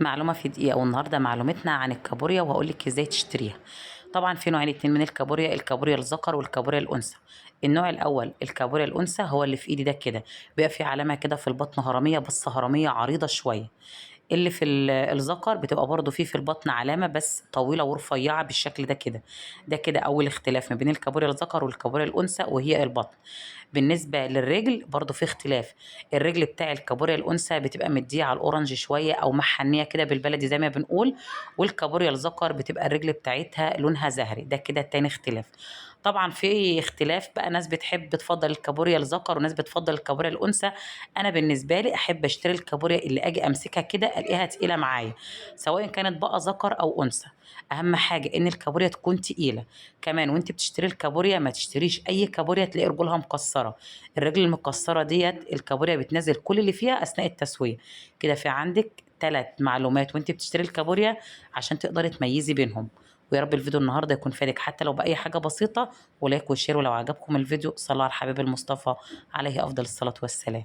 معلومة في دقيقة، والنهاردة معلومتنا عن الكابوريا وهقولك ازاي تشتريها. طبعا في نوعين اتنين من الكابوريا، الكابوريا الذكر والكابوريا الأنثى. النوع الأول الكابوريا الأنثى هو اللي في ايدي ده كده، بيبقى في علامة كده في البطن هرمية، بس هرمية عريضة شوية. اللي في الذكر بتبقى برضو فيه في البطن علامة بس طويلة ورفيعة بالشكل ده كده. ده كده أول اختلاف ما بين الكابوريا الذكر والكابوريا الأنثى وهي البطن. بالنسبة للرجل برضو في اختلاف، الرجل بتاع الكابوريا الأنثى بتبقى مدية على ال orange شوية أو محنية كده بالبلدي زي ما بنقول، والكابوريا الذكر بتبقى الرجل بتاعتها لونها زهري. ده كده تاني اختلاف. طبعا في اختلاف بقى، ناس بتحب تفضل الكابوريا الذكر وناس بتفضل الكابوريا الأنثى. أنا بالنسبة لي أحب أشتري الكابوريا اللي أجي أمسكها كده ألاقيها تقيلة معايا، سواء كانت بقى ذكر أو أنثى. أهم حاجة إن الكابوريا تكون تقيلة. كمان وأنت بتشتري الكابوريا ما تشتريش أي كابوريا تلاقي رجولها مكسرة، الرجل المكسرة ديت الكابوريا بتنزل كل اللي فيها أثناء التسوية. كده في عندك 3 معلومات وأنت بتشتري الكابوريا عشان تقدري تميزي بينهم. ويا رب الفيديو النهارده يكون فادك حتى لو بأي حاجة بسيطة، و like و share، ولو عجبكم الفيديو صلوا على الحبيب المصطفى عليه أفضل الصلاة والسلام.